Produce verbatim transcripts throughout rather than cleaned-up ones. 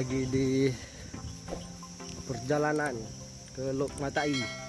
Lagi di perjalanan ke Lhokseumawe.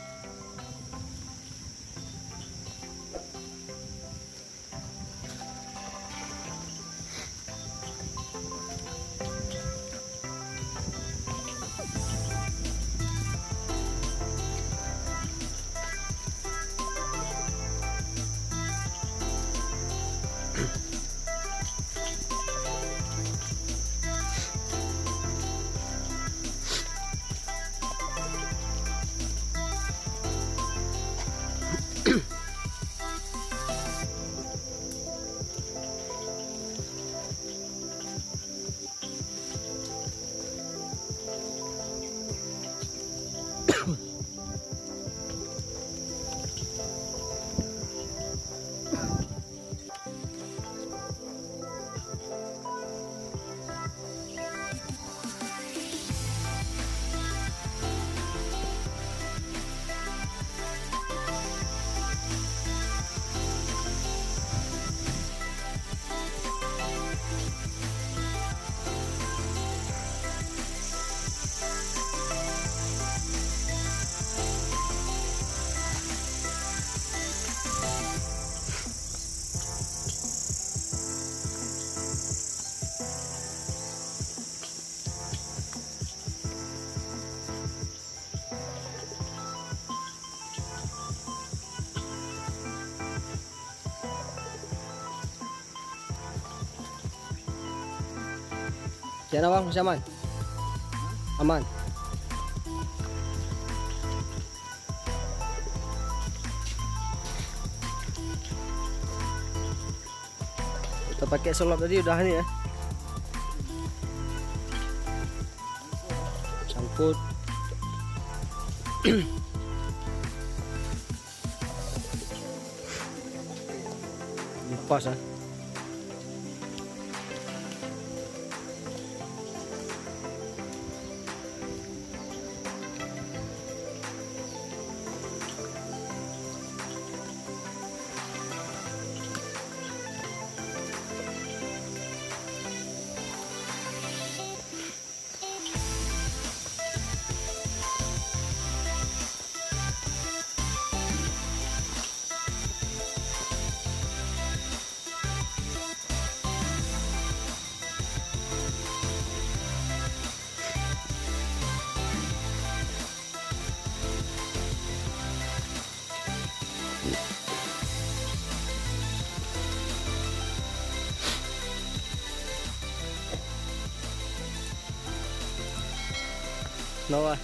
Kian abang, masih aman? Aman. Kita pakai selop tadi udah ni, eh. Sangkut. Lepas, eh. Noah.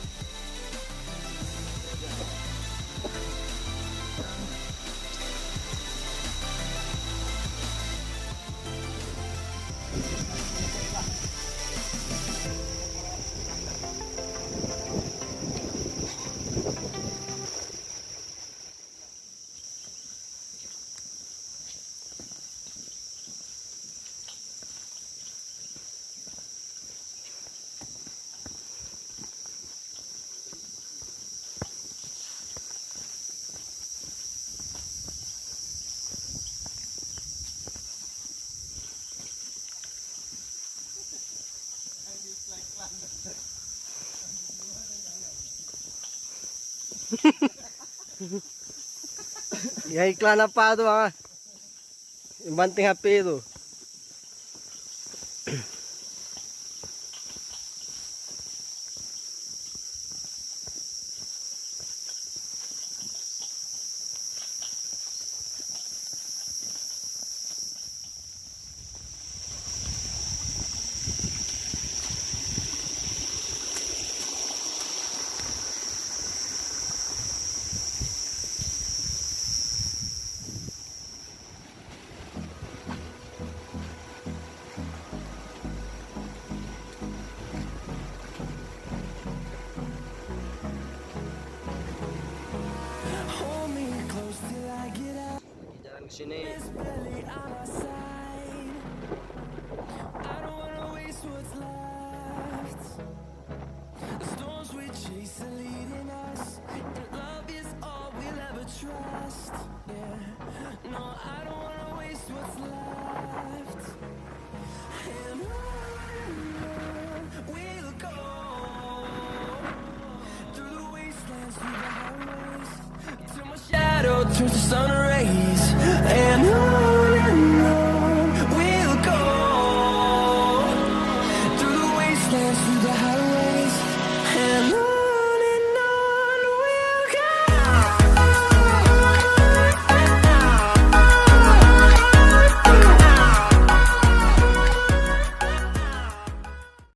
Yang iklan apa tu, Bang? Yang banting H P tu. Hold me close till I get up. Lagi jalan ke sini. Miss Belly on our side. I don't wanna waste what's left. The storms we chase are leading us, and love is all we'll ever trust. Yeah, no, I don't wanna waste what's left. And on and on we'll Turns the sun to rays.